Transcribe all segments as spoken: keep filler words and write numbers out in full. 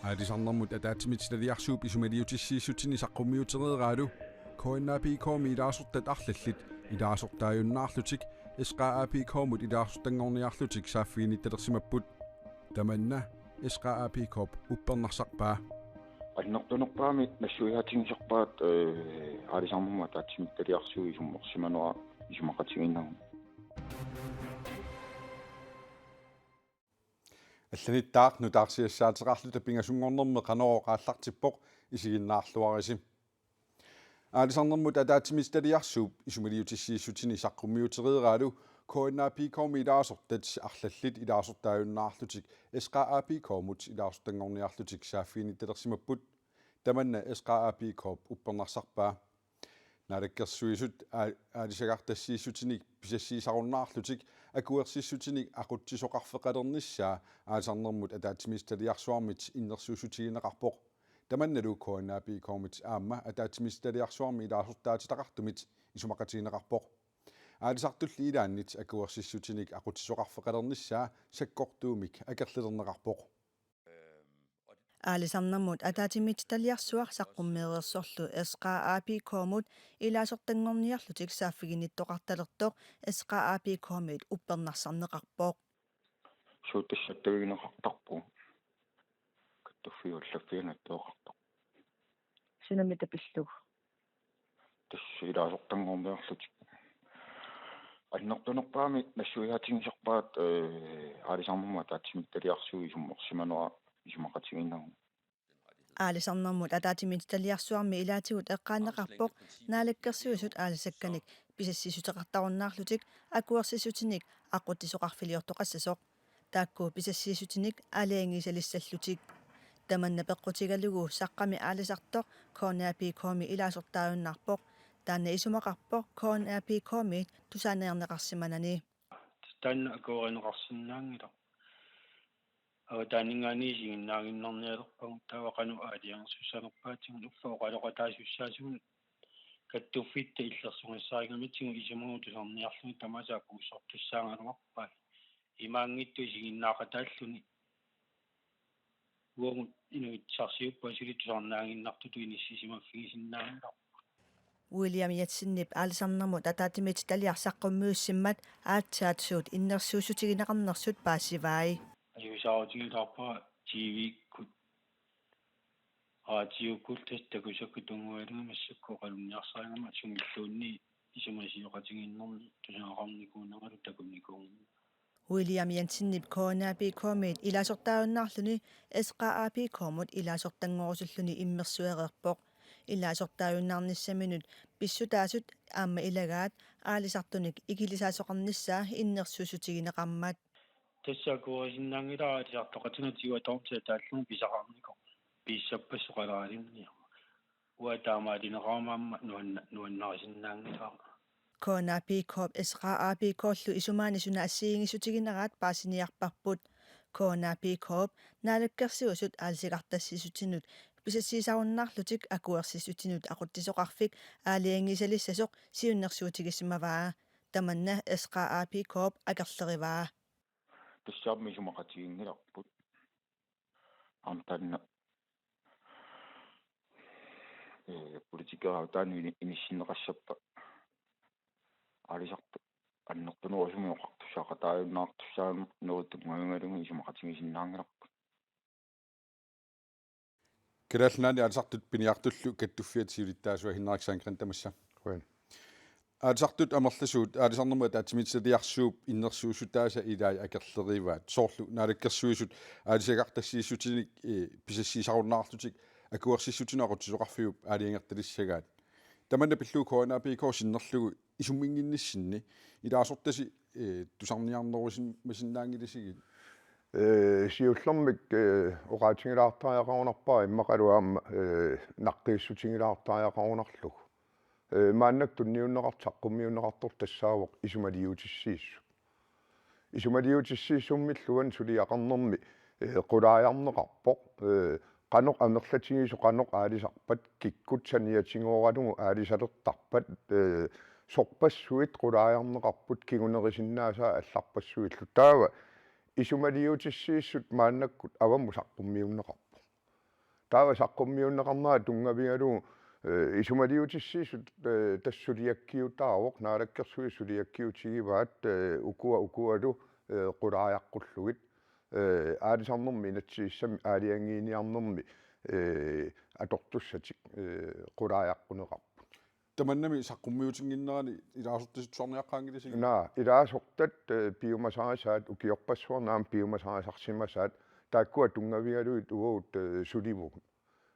Aalisarnermut ataatsimiititaliarsuup isumaliutissiissutini saqqummiutereeraalu K N A P K-mi ilaasortat arlallit ilaasortaajunnaarlutik S K A P K-mut ilaasortanngorniarlutik saaffiginnittalersimapput. Tamanna S K A P K-p uppernarsarpaa. Annertunerpaamik nassuiaatigisarpaat, ee, aalisarnermut ataatsimiititaliarsuup isummersimanera isumaqatigiinnagu. Allanittaaq nutaarsiassaateqarluta pingasunngornermi Qanorooq aallartippoq, isiginnaarluarisi. Aalisarnermut ataatsimiititaliarsuup isumaliutissiissutini saqqummiutereeraalu K N A P K-mi ilaasortat arlallit ilaasortaajunnaarlutik S K A P K-mut ilaasortanngorniarlutik saaffiginnittalersimapput. Tamanna S K A P K-p uppernarsarpaa. Naalakkersuisut aa-, aalisagartassiissutinik pisassiisarunnaarlutik akuersissutinik aqutsisoqarfeqalernissaa aalisarnermut ataatsimiititaliarsuarmit innersuussutigineqarpoq. Tamannalu K N A P K-mit aamma ataatsimiititaliarsuarmi ilaasortaatitaqartumit isumaqatigineqarpoq. Aalisartulli ilaannit akuersissutinik aqutsisoqarfeqalernissaa sakkortuumik akerlilerneqarpoq. Aalisarnermut ataatsimiititaliarsuaq saqqummeereersorlu S K A P K-mut ilaasortanngorniarlutik saaffiginnittoqartalertoq S K A P K-mit uppernarsarneqarpoq. Suut tassa attavigineqartarpugut. Kattuffiup allaffianut attoqartoq. Sunamita pillugu? Tassa ilaasortanngorniarlutik. Annertunerpaamik nassuiaatigisarpaat, ee, aalisarnermut ataatsimiititaliarsuup isummersimanera isumaqatigiinnagu. Aalisarnermut ataatsimiititaliarsuarmi ilaatigut eqqaanneqarpoq Naalakkersuisut aalisakkanik pisassiissuteqartarunnaarlutik akuersissutinik aqutsisoqarfiliortoqassasoq. Taakku pisassiissutinik aalajangiisalissallutik. Tamanna peqqutigalugu saqqami aalisartoq K N A P K-mi ilaasortaajunnaarpoq. Taanna isumaqarpoq K N A P K-mit tusaaniarneqarsimanani. Taanna akuerineqarsinnaanngilaq. Avataaninngaanniit isiginnaaginnarnialerpagut, taava qanoq aalajangersussanerpaatigut uffa oqaloqataasussaasugut kattuffitta illersugassarigamitigut isumaga tusarniarlugit tamaasa akuussortussaagaluarpai. Imaanngitsoq isiginnaaqataalluni. Uagut inuit sarsiuppat suli tusarnaaginnartutut inissisimaffigisinnaaginnarpoq. William Jensenip aalisarnermut ataatsimiititaliaq saqqummiussimmat aatsaat suut innersuussutigineqarnersut paasivai. Ajuusaarutigilaarpara T V-kkut, raatiukkut tassa takusakka tunngavigalugit massakkut oqalunniarsaringama sumilluunniit isumasioqatigiinnermik tusagaqarnikuuneralu takunikuunnginnami. William Jensenip K N A P K-mit ilaasortaajunnaarluni S K A P K-mut ilaasortanngorusulluni immersuereerpoq. Ilaasortaajunnaarnissaminut pissutaasut aamma ilagaat aalisartunik ikilisaasoqarnissaa innersuussutigineqarmat. Tassa akuerisinnaanngilara aalisartoqatigut tigua tormsa taallunga pisaqarnikoq. Piissappassuk qaleralinniarmat. Uanga taamaalineqarama aamma nuanna-, nuannarisinnaanngilara. K N A P K-p S K A P K-llu isumaanni suna assigiinngissutigineraat paasiniarparput. K N A P K-p Naalakkersuisut aalisagartassiissutinut pisassiisarunnaarlutik akuersissutinut aqutsisoqarfik aalajangiisalissasoq siunnersuutigisimavaa. Tamanna S K A P K-p akerlerivaa. Tassa aamma isumaqatiginngilarput. Aamma taanna, ee, politikerit taanna ini-, inissinneqassappat aalisartut annertunerusumik oqartussaaqataajunnaartussaanerit tunngavigalugit isumaqatigisinnaanngilarput. Kalaallit Nunaanni aalisartut piniartullu kattuffiata siulittaasua Henrik Sandgreen tamassa. Qujan. Aalisartut amerlasuut aalisarnermut ataatsimiititaliarsuup innersuussutaasa ilaat akerlerivaat. Soorlu Naalakkersuisut aalisagartassiissutinik, ee, pisassiisarunnaarlutik akuersissutinut aqutsisoqarfiup aalajangertalissagaat. Tamanna pillugu K N A P K sinnerlugu isumminnginnissinni ilaasortasi, ee, tusarniarnerusimasinnaanngilasigit? Ee, siullermik, ee, oqaatigilaartariaqarunarpara immaqalu aamma, ee, naqqiissutigilaartariaqarunarlugu. Ee, maannakkut tunniunneqart-, saqqummiunneqartoq tassaavoq isumaliutissiissut. Isumaliutissiissummillu uani suliaqarnermi, ee, qulaajarneqarpoq, ee, qanoq amerlatigisut qanoq aalisarpat, kikkut saniatigooralugu aalisalertarpat, ee, sorpassuit qulaajarneqarput kingunerisinnaasaat allarpassuillu. Taava isumaliutissiissut maannakkut avammut saqqummiunneqarpoq. Taava saqqummiunneqarnera tunngavigalugu, eh, isumaliutissiissut, eh, tassa suliakkiutaavoq, Naalakkersuisut suliakkiutigivaat, eh, ukua ukualu, eh, qulaajaqqullugit, eh, aalisarnermi inatsisissami aalajangiiniarnermi, eh, atortussatik, eh, qulaajaqquneqarput. Tamannami saqqummiutinnginnerani ilaasortat tusarniaqqaanngilisigut? Naa, ilaasortat, eh, piumasarisaat, ukiorpassuarni aamma piumasarisarsimasaat, taakkua tunngavigalugit uagut, eh, sulivugut.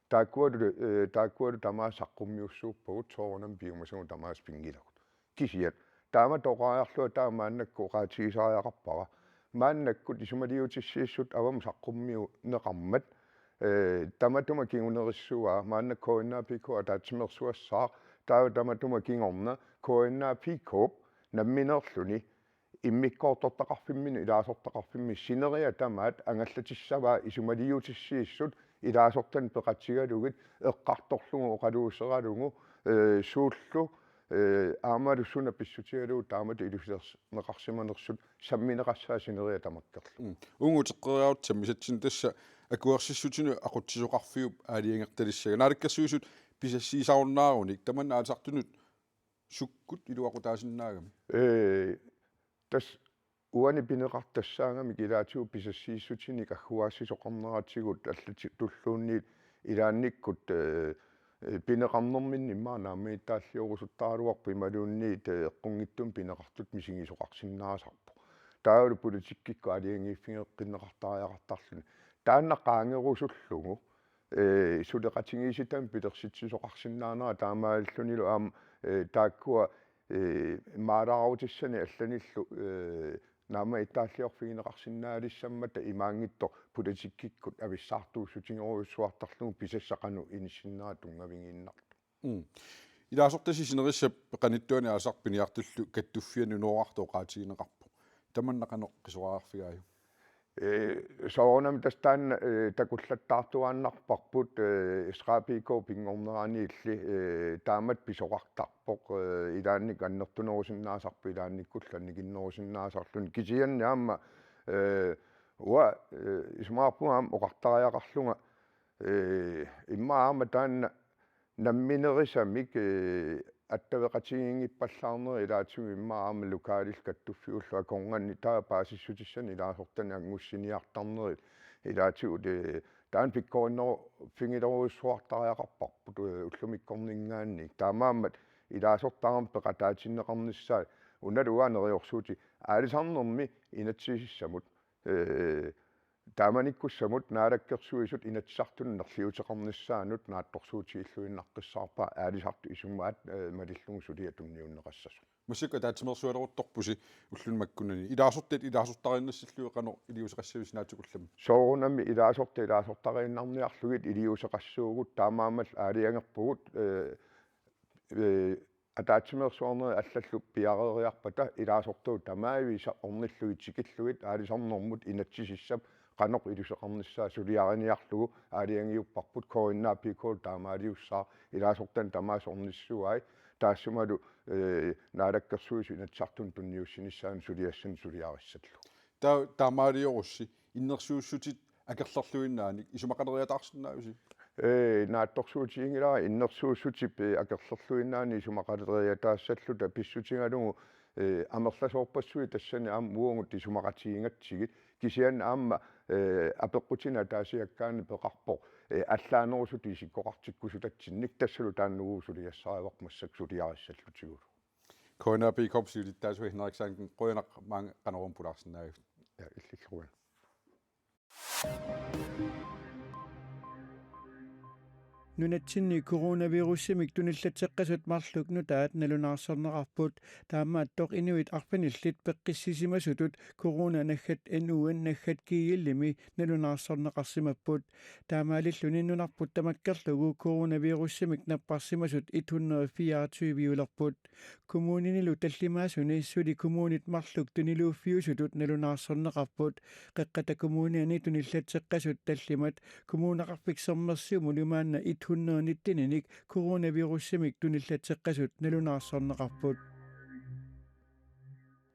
Taakkualu, eh, taakkualu tamaasa saqqummiussuuppagut, soorunami piumasagut tamaasa pinngilagut. Kisianni taamatut oqariarlunga taava maannakkut oqaatigisariaqarpara. Maannakkut isumaliutissiissut avammut saqqummiunneqarmat, eh, tamatuma kingunerissavaa, maannakkut K N A P K ataatsimeersuassaaq, taava tamatuma kingorna K N A P K-p nammineerluni immikkoortortaqarfimminut ilaasortaqarfimmut sineriak tamaat angallatissavaa isumaliutissiissut ilaasortanik peqatigalugit eqqartorlugu oqaluuseralugu, eh, suullu, eh, aammalu suna pissutigalugu taamatut ilusilerneqarsimanersut sammineqassaaq sineriak tamakkerlugu. Mm. Uunga uteqqeriarutta sammisatsinni tassa akuersissutinut aqutsisoqarfiup aalajangertalissagaa. Naalakkersuisut pisassiisarunnaaruni tamanna aalisartunut sukkut iluaqutaasinnaagami? Ee, tassa uani pineqartussaagamik ilaatigut pisassiissutinik agguaassisoqarneratigut allatulluunniit ilaannikkut, ee, ee, pineqarnerminni immaqa naammagittaalliorusuttarallarpoq imaluunniit, ee, eqqunngitsumik pineqartutut misigisoqarsinnaasarpoq. Taavalu politikkikkut aalajangiiffigeqqinneqartariaqartarluni. Taanna qaangerusullugu, ee, suleqatigiissitami pilersitsisoqarsinnaanera taamaalillunilu aamma, ee, taakkua, ee, maalaarutissani allanillu, ee, naammagittaalliorfigineqarsinnaalissammata imaanngitsoq politikkikkut avissaartuussutigerujussuartarlugu pisassat qanoq inissinnera tunngavigiinnartoq. Mm. Ilaasortasi sinerissap qanittuani aalisartut piniartullu kattuffianut nuuartoq oqaatigineqarpoq. Tamanna qanoq qisuariarfigaajuk? Ee, soorunami tassa taanna, ee, takullattaartuaannarparput, ee, S K P K pinngorneraniilli, ee, taamatut pisoqartarpoq, ee, ilaanni annertunerusinnaasarpoq, ilaannikkullu annikinnerusinnaasarluni. Kisianni aamma, ee, uanga, ee, isumaqarpunga aamma oqartariaqarlunga, ee, immaqa aamma taanna namminerisamik, ee, attaveqatigiinngippallaarnerit ilaatigut immaqa aamma lokalit kattuffiullu akornanni taava paasissutissanik ilaasortanik angussiniartarnerit ilaatigut, ee, taanna pikkorinneruffigilerujussuartariaqarparput, ee, ullumikkorninngaanniit. Taamaammat ilaasortat aamma peqataatinneqarnissaat unalu uanga neriorsuutit aalisarnermi inatsisissamut, ee, taamanikkussamut Naalakkersuisut Inatsisartunut nerliuteqarnissaanut naatsorsuutigilluinnaqqissaarpara aalisartut isumaat, ee, malillugu suliaq tunniunneqassasoq. Massakkut ataatsimeersualeruttorpusi ulluni makkunani. Ilaasortat ilaasortariinnassallugit qanoq iliuuseqassavisi sinaatsukullammik? Soorunami ilaasortat ilaasortariinnarniarlugit iliuuseqassuugut, taamaammallu aalajangerpugut, ee, ee, ataatsimeersuarnerit allallu piareeriarpata ilaasortagut tamaavisa ornillugit tikillugit aalisarnermut inatsisissap qanoq iluseqarnissaa suliariniarlugu aalajangiupparput. K N A P K-lu taamaaliussaaq, ilaasortanik tamaasa ornissavai, taassumalu, ee, Naalakkersuisut Inatsisartunut tunniussinissaanut suliassanik suliarissallugu. Taa-, taamaaliorussi innersuussutit akerlerluinnaanik isumaqaleriataarsinnaavisi? Ee, naatsorsuutiginngilara innersuussutip, ee, akerlerluinnaanik isumaqaleriataassalluta pissutigalugu, ee, amerlasoorpassuit tassani aamma uagut isumaqatigigatsigit, kisianni aamma, ee, apeqqutinik ataasiakkaanni peqarpoq, ee, allaanerusutut isikkoqartikkusutatsinnik, tassalu taanna uagut suliassarivarput massakkut suliarissallutigulu. K N A P K-p siulittaasua Henrik Sandgreen, qujanaq maanga Qanoruumut pulaarsinnaagavit. Ja, illillu qujanaq. Nunatsinni coronavirusimik tunillateqqasut marluk nutaat nalunaarsorneqarput. Taamaattoq inuit arfinillit peqqissisimasutut corona naggat N U N naggat G L-imi nalunaarsorneqarsimapput. Taamaalilluni nunarput tamakkerlugu coronavirusimik napparsimasut et hundrede fireogtyve-ulerput. Kommuninilu tallimaasuni suli kommunit marluk tuniluuffiusutut nalunaarsorneqarput. Qeqqata Kommuniani tunillateqqasut tallimat Kommuneqarfik Sermersuumulu maanna et hundrede nitten-inik coronavirusimik tunillateqqasut nalunaarsorneqarput.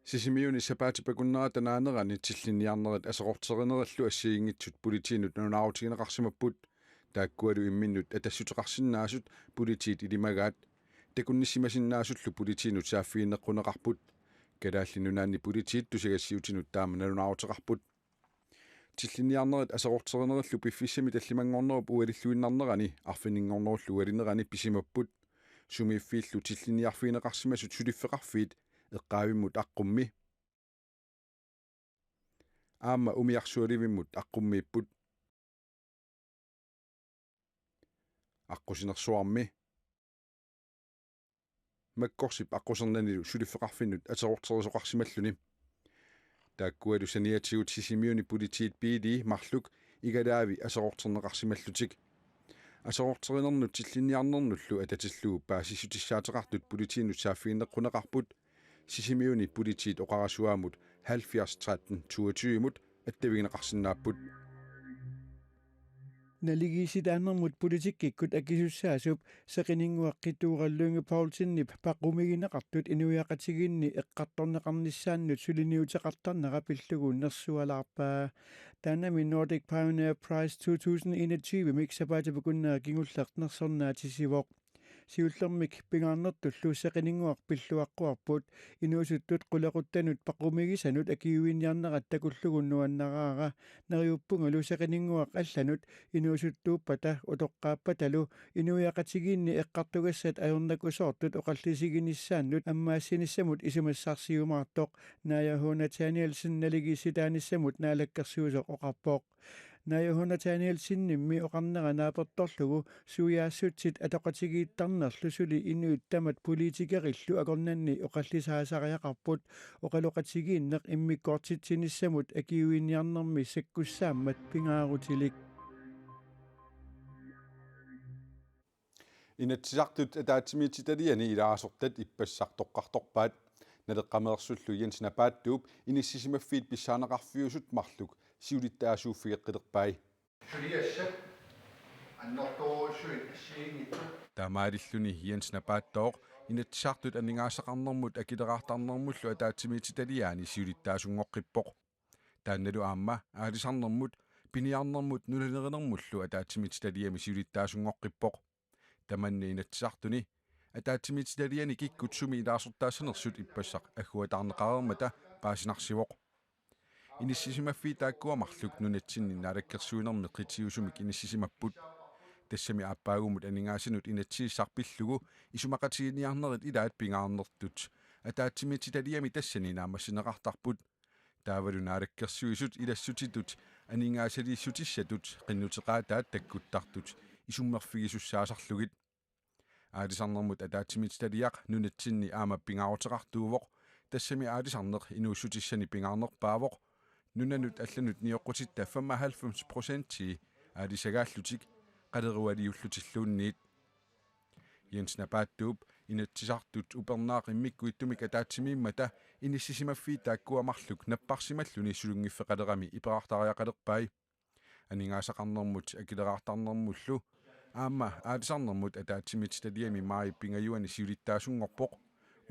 Sisimiuni sapaatip akunnerata naanerani tillinniarnerit aserorterinerillu assigiinngitsut politiinut nalunaarutigineqarsimapput. Taakkualu imminnut atassuteqarsinnaasut politiit ilimagaat. Takunnissimasinnaasutullu politiinut saaffiginneqquneqarput. Kalaallit Nunaanni politiit tusagassiutinut taama nalunaaruteqarput. Tillinniarnerit aserorterinerillu piffissami tallimanngornerup ualilluinnarnerani arfininngornerullu ualinerani pisimapput. Sumiiffiillu tillinniarfigineqarsimasut suliffeqarfiit eqqaavimmut aqqummi aamma umiarsualivimmut aqqummiipput. Aqqusinersuarmi Makkorsip aqqusernanilu suliffeqarfinnut aserorterisoqarsimalluni. Taakkualu saniatigut Sisimiuni politiit biilii marluk igalaavi aserorterneqarsimallutik. Aserorterinermut tillinniarnernullu atatillugu paasissutissaateqartut politiinut saaffiginneqquneqarput. Sisimiuni politiit oqarasuaamut halvfjerds tretten toogtyve-mut attavigineqarsinnaapput. Naligiissitaanermut politikkikkut akisussaasup seqininnguaq Qituura Lynge Poulsenip paqumigineqartut inuiaqatigiinni eqqartorneqarnissaannut suliniuteqartarnera pillugu nersualaarpaa. Taannami Nordic Pioneer Prize to tusind enogtyve-mik sapaatip-akunnera kingulleq nersornaatissivoq. Siullermik pingaarnertullu seqininnguaq pilluaqquarput, inuusuttut qulequttanut paqumigisanut akiuiniarnerat takullugu nuannaraara, neriuppungalu seqininnguaq allanut inuusuttuuppata utoqqaappatalu inuiaqatigiinni eqqartugassat ajornakusoortut oqallisiginissaannut ammaassinissamut isumassarsiumaartoq, Naaja H. Nathanielsen naligiissitaanissamut naalakkersuisoq oqarpoq. Naaja H. Nathanielsenimmi oqarnera naapertorlugu suiaassutsit atoqatigiittarnerlu suli inuit tamat politikerillu akornanni oqallisaasariaqarput, oqaloqatigiinneq immikkoortitsinissamut akiuiniarnermi sakkussaammat pingaarutilik. Inatsisartut ataatsimiititaliani ilaasortat ippassaq toqqartorpaat. Naleqqameersullu Jens Napaattuup inissisimaffiit pissaaneqarfiusut marluk siulittaasuuffigeqqilerpai. Suliassat annertoorujussuit assigiinngitsut. Taamaalilluni Jens Napaattooq Inatsisartut aningaasaqarnermut akileraartarnermullu ataatsimiititaliaani siulittaasunngoqqippoq. Taannalu aamma aalisarnermut, piniarnermut nunalerinermullu ataatsimiititaliami siulittaasunngoqqippoq. Tamanna Inatsisartuni ataatsimiititaliani kikkut sumi ilaasortaassanersut ippassaq agguataarneqareermata paasinarsivoq. Inissisimaffiit taakkua marluk nunatsinni naalakkersuinermi qitiusumik inissisimapput. Tassami aappaagumut aningaasanut inatsisissaq pillugu isumaqatigiinniarnerit ilaat pingaarnertut ataatsimiititaliami tassani naammassineqartarput. Taavalu naalakkersuisut ilassutitut aningaasaliissutissatut qinnuteqaataat takkuttartut isummerfigisussaasarlugit. Aalisarnermut ataatsimiititaliaq nunatsinni aamma pingaaruteqartuuvoq, tassami aalisarneq inuussutissani pingaarnerpaavoq, nunanut allanut nioqqutitta femoghalvfems procentii aalisagaallutik qalerualiullutilluunniit. Jens Napaattuup Inatsisartut upernaaq immikkuittumik ataatsimiimmata inissisimaffiit taakkua marluk napparsimalluni sulinngiffeqalerami iperartariaqalerpai. Aningaasaqarnermut akileraartarnermullu aamma aalisarnermut ataatsimiititaliami maajip pingajuani siulittaasunngorpoq,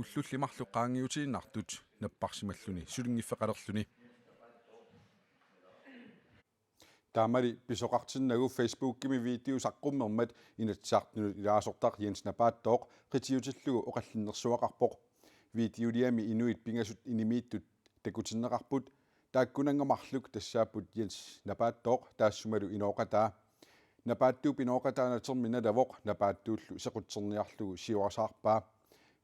ullulli marluk qaangiutiinnartut napparsimalluni sulinngiffeqalerluni. Taamali pisoqartinnagu Facebookimi video saqqummermat Inatsisartunut ilaasortaq Jens Napaattooq qitiutillugu oqallinnersuaqarpoq. Videoliami inuit pingasut inimiittut takutinneqarput, taakkunannga marluk tassaapput Jens Napaattooq taassumalu inooqataa. Napaattuup inooqataa natermi nalavoq Napaattuullu sequtserniarlugu siorasaarpaa.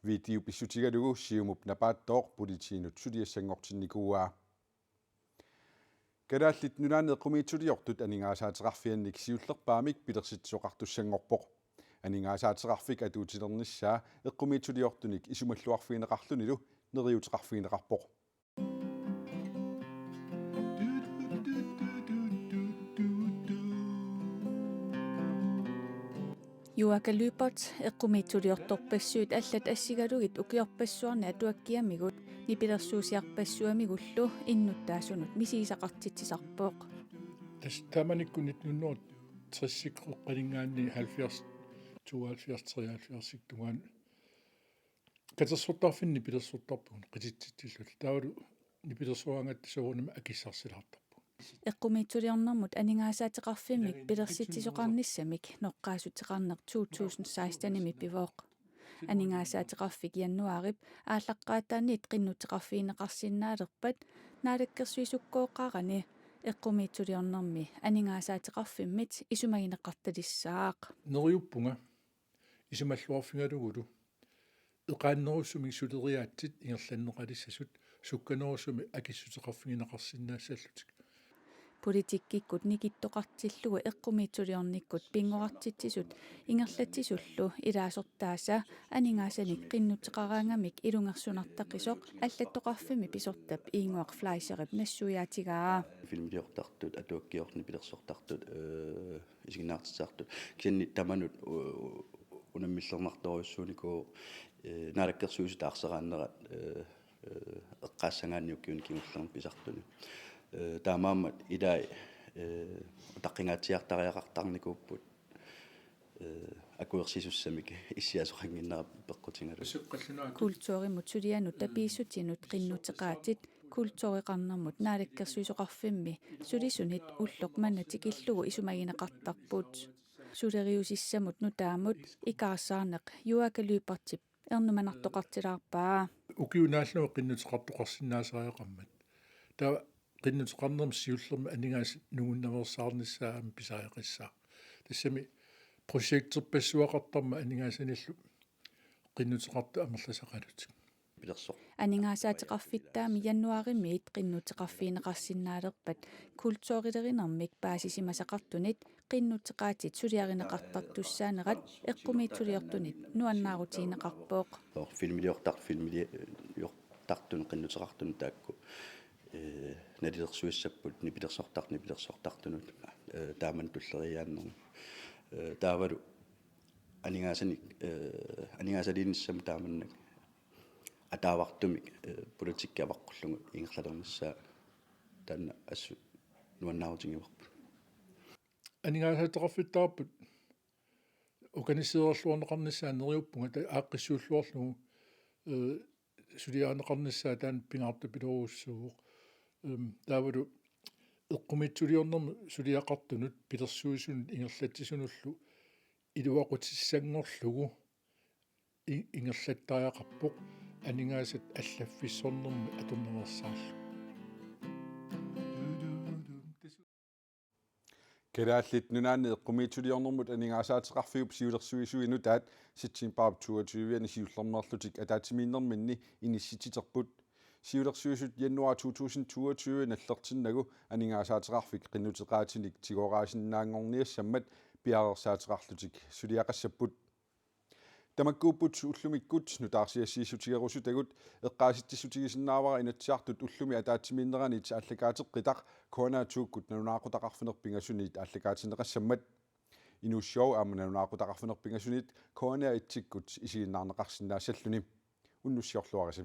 Video pissutigalugu Siumup Napaattooq politiinut suliassanngortinnikuuaa. Kalaallit Nunaanni eqqumiitsuliortut aningaasaateqarfiannik siullerpaamik pilersitsisoqartussanngorpoq. Aningaasaateqarfik atuutilernissaa eqqumiitsuliortunik isumalluarfigineqarlunilu neriuuteqarfigineqarpoq. Juaaka Lyberth, eqqumiitsuliortorpassuit allat assigalugit ukiorpassuarni atuakkiamigut nipilersuusiarpassuamigullu innuttaasunut misigisaqartitsisarpoq. Tassa taamanikkut nitten hundrede og tres-ikkut qaninngaanniit halvfjerds, tooghalvfjerds, treoghalvfjerds-ikkut tungaanut katersortarfinni nipilersortarpugut qititsitsilluta. Taavalu nipilersoraangatta soorunami akissarsilaartarpugut. Eqqumiitsuliornermut aningaasaateqarfimmik pilersitsisoqarnissamik noqqaassuteqarneq to tusind seksten-imi pivoq. Aningaasaateqarfik januaarip aallaqqaataaniit qinnuteqarfigineqarsinnaalerpat naalakkersuisukkooqarani eqqumiitsuliornermi aningaasaateqarfimmit isumagineqartalissaaq. Neriuppunga isumalluarfigalugulu eqaannerusumik suleriaatsit ingerlanneqalissasut sukkanerusumik akissuteqarfigineqarsinnaassallugit. Politikkikkut nikittoqartillugu eqqumiitsuliornikkut pinngortitsisut ingerlatsisullu ilaasortaasa aningaasanik qinnuteqaraangamik ilungersunartaqisoq allattoqarfimmi pisortap Ingeborg Fleischerip nassuiaatigaa. Filmiliortartut, atuakkiorneq nipilersortartut, eh, isiginnaartitsisartut. Kisianni tamanut, u-, u-, unammillernartorujussuunikuuvoq, eh, naalakkersuisut taarseraannerat, eh, eh, eqqaassagaanni ukiuni kingullerni pisartuni. Eh, taamaammat ilai, eh, utaqqingaatsiartariaqartarnikuupput, eh, akuersisussamik issiasoqannginnera peqqutigalugu. Kulturimut sulianut tapiissutinut qinnuteqaatit kultureqarnermut naalakkersuisoqarfimmi sulisunit ulloq manna tikillugu isumagineqartarput. Suleriusissamut nutaamut ikaarsaarneq Juaaka Lyberthip ernumanartoqartilaarpaa. Ukiup naallugu qinnuteqartoqarsinnaasariaqarmat. Taava qinnuteqarnermi siullermi aningaasat nungunnaveersaarnissaat aamma pisariaqassaaq. Tassami projekterpassuaqartarmat aningaasanillu qinnuteqartut amerlasaqalutik. Pilersoq. Aningaasaateqarfittaami januaarimiit qinnuteqarfigineqarsinnaalerpat kulturilerinermik paasisimasaqartunit qinnuteqaatit suliarineqartartussaanerat eqqumiitsuliortunit nuannaarutigineqarpoq. Soorlu filmiliortar-, filmiliortartunut qinnuteqartunut taakku, eh, nalilersuissapput nipilersortar-, nipilersortartunut, eh, taamani tulleriiaarnermi. Eh, taavalu aningaasanik, eh, aningaasaliinissamut taamannak ataavartumik, eh, politikki avaqqullugu ingerlalernissaa taanna assut nuannaarutigivarput. Aningaasaateqarfittaarput organiseerluarneqarnissaa neriuppunga ta-, aaqqissuulluarlugu, eh, suliarineqarnissaa taanna pingaartupilorujussuuvoq. Em, taavalu eqqumiitsuliornermut suliaqartunut pilersuisunut ingerlatsisunullu iluaqutissanngorlugu i-, ingerlattariaqarpoq aningaasat allaffissornermik atorneqartarlutik. Kalaallit Nunaanni eqqumiitsuliornermut aningaasaateqarfiup siulersuisui nutaat septembarip toogtyve-ani siullermeerlutik ataatsimiinnerminni inissitsiterput. Siulersuisut januar to tusind toogtyve nallertinnagu aningaasaateqarfik qinnuteqaatinik tigoraasinnaanngorniassammat piareersaateqarlutik suliaqassapput. Tamakkuupput ullumikkut nutaarsiassiissutigeriarusutavut. Eqqaasitsissutigisinnaavara Inatsisartut ullumi ataatsimiinneranit aallakaateqqitaq K N R-ikkut nalunaaqutaqarfineq pingasuniit aallakaatinneqassammat. Inuussivut aamma nalunaaqutaqarfineq pingasuniit K N R-ikkut isiginnaarneqarsinnaassalluni. Unnussiorluarisi.